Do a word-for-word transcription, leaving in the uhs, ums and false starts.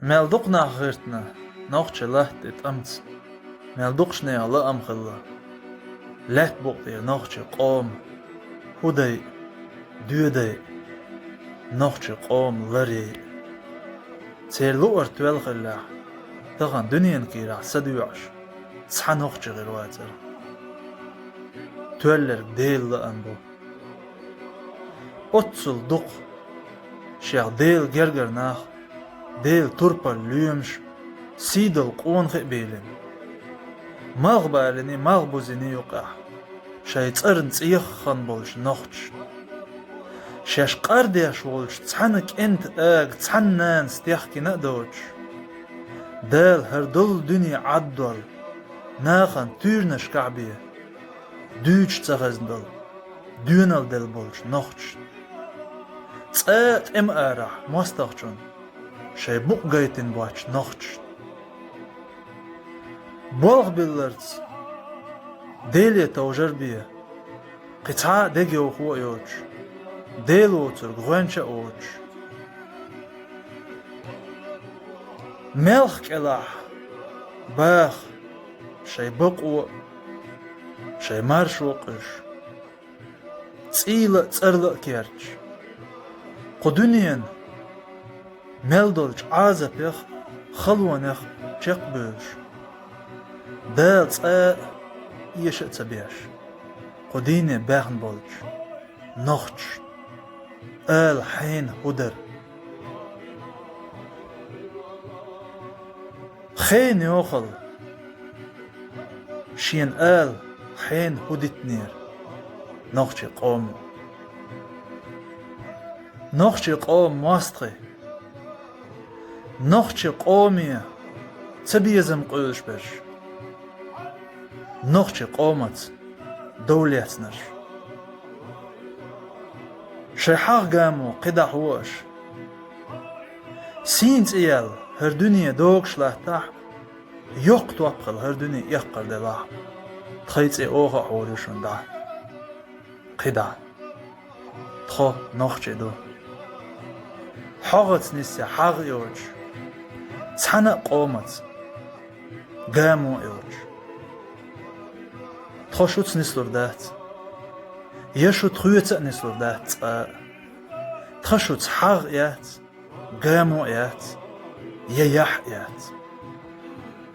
Мел дукха нах гӀиртина нохчийн латта тӀе тӀамца, мел дукхачу нехан лаам хилла лаьттан букъа тӀера нохчийн къоман хӀу дайа, доьдайа, нохчийн къоман ларъяйа. Церан луъург тоьлла хиллехь, тахана дуьненан кийрахь са доьӀуш цхьа нохчи хир вацара. Тоьлларг Делан лаам бу. Оццул дукха шех Делан гергара нах, Делан турпал лоьмаш, сийдолу къонахий а бийлина, малхбалийний, малхбузийний юкъахь шайн цӀарна цӀеха хан болчу нохчашна, шаьш къардеш волчу цхьана кӀентан ага цхьана нанас техкина а доцуш, Дала хӀара долу дуьне Ӏаддолу, нахана туьйранашкахь бен, дуьйцуш ца хезна долу, доьналла делла болчу нохчашна, цкъа а тӀеман арахь мостагӀчунна шайн букъ гайтина боцчу нохчашна. Болх билларца Деле товжар бен, кхин цхьа а дегайовхо а йоцуш, Дела воцург гӀоьнча а воцуш, малх кӀелахь баха шайн бакъо а, шайн маршо а къуьйсуш, цӀийла а, цӀарла а керташ, кху дуьненан мел долчу Ӏазапех а, халонех а чекхбуьйлуш, Дала цкъа а эша а ца беш, кху дийне баьхна болчу нохчашна ала хьенан хӀу дара. Хенан йохалла шена ала хьенан хӀу дитинера нохчийн къомо. Нохчийн къоман мостагӀий, нохчийн къоме цабезам къуьйлуш берш, нохчийн къомаца дов лецнарш, шайн хьагӀ-гамо кхидӀа хьо аша, сийна цӀе яьлла хӀара дуьне догуш латтахь а, йоккха топ хилла хӀара дуьне эккхар делахь а, тхайн цӀе оха а хьур ю шуна дӀа. КхидӀа. Тхо нохчий ду. ХьогӀаца нисъян хьагӀ а йоцуш, цхьана а къомаца гамо а йоцуш. Тхо шуца нислур дац, я шу тхоьца а нислур дац цкъа а. Тхан шуца хьагӀ а яц, гамо а яц, я яхь а яц.